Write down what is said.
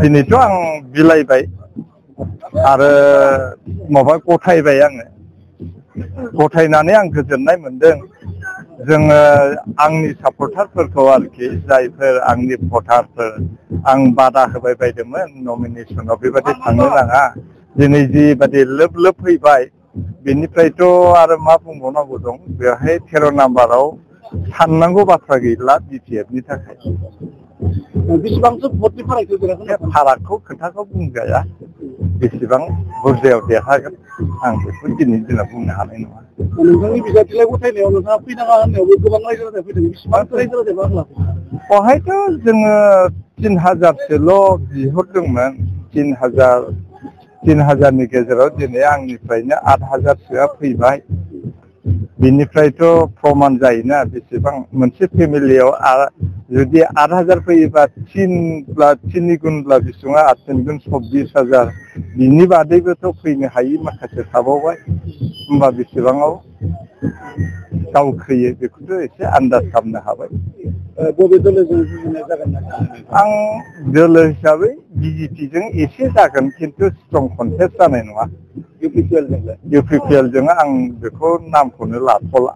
दिनैथ' आं बिलाइबाय आरो माबा गथायबाय आङो गथायनानै आं गोजोननाय मोनदों जोङो आंनि सापर्टारफोरखौ आरोखि जायफोर आंनि भटारफोर आं बादा होबाय बायदोंमोन नमिनेसनाव बेबादि थांनो नाङा दिनै जिबादि लोब लोब फैबाय बेनिफ्रायथ' आरो मा बुंबावनांगौ दं बेवहाय 13 नाम्बाराव साननांगौ बाथ्रा गैला बिटिएफनि थाखाय बेसेबांसो भटनि फाराग फारागखौ खोथाखौ बुंजाया बेसेबां बुरजायाव देरहागोन आं बेखौ दिनैनि दिनाव बुंनो हानाय नङा नोंथांनि बिजाथिलाय गथायनायाव नोंथाङा फैनाङा होननायावबो गोबां रायजो राजा फैदों बेसेबां रायजो राजाया बांलाखौ बेवहायथ' जोङो 3000सोल' बिहरदोंमोन 3000नि गेजेराव दिनै आंनिफ्रायनो 8000सोआ फैबाय बिनिफ्रायथ' प्रमान जायोना बेसेबां मोनसे फेमिलियाव जुदि 8000 फैयोबा 3 गुनब्ला बेसेबां 8 गुन 24000 बिनि बादैबोथ' फैनो हायि माखासे थाबावबाय होमबा बेसेबाङाव दावखोयो बेखौथ' एसे आन्दाज खालामनो हाबाय बबे दोलोजों जुजिनाय जागोन आं दोलो हिसाबै बिजेपिजों एसे जागोन खिन्थु स्ट्रं कन्टेस्ट जानाय नङा इउपिपिएलजों आं बेखौ नामखौनो लाथ'ला